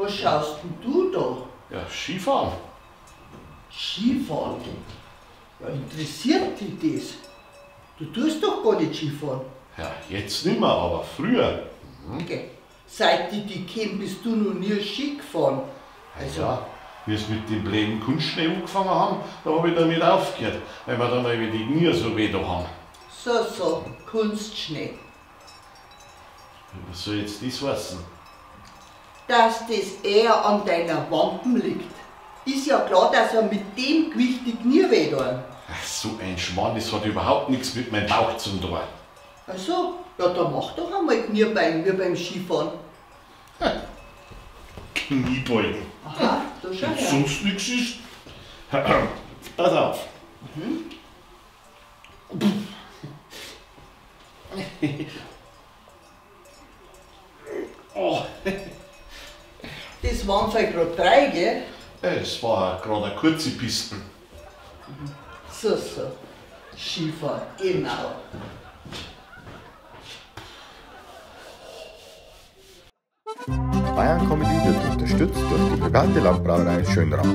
Was schaust denn du da? Ja, Skifahren. Skifahren? Ja, interessiert dich das? Du tust doch gar nicht Skifahren. Ja, jetzt nimmer, aber früher. Okay. Seit ich dich kenn, bist du noch nie Ski gefahren. Also, ja, wie sie mit dem blöden Kunstschnee angefangen haben, da hab ich damit aufgehört, weil wir dann eben die Knie so weh da haben. So, so, Kunstschnee. Was soll jetzt das heißen? Dass das eher an deiner Wampen liegt. Ist ja klar, dass er mit dem Gewicht die Knie weh tun. Ach, so ein Schmarrn, das hat überhaupt nichts mit meinem Bauch zu tun. Ach so, ja, dann mach doch einmal Kniebeugen wie beim Skifahren. Kniebeugen. Aha, da schau Wenn her. sonst nichts ist. Pass auf. Oh. Das waren vielleicht grad 3, gell? Es war gerade eine kurze Piste. So, so. Skifahren, genau. Bayern Comedy wird unterstützt durch die private Landbrauerei Schönrath.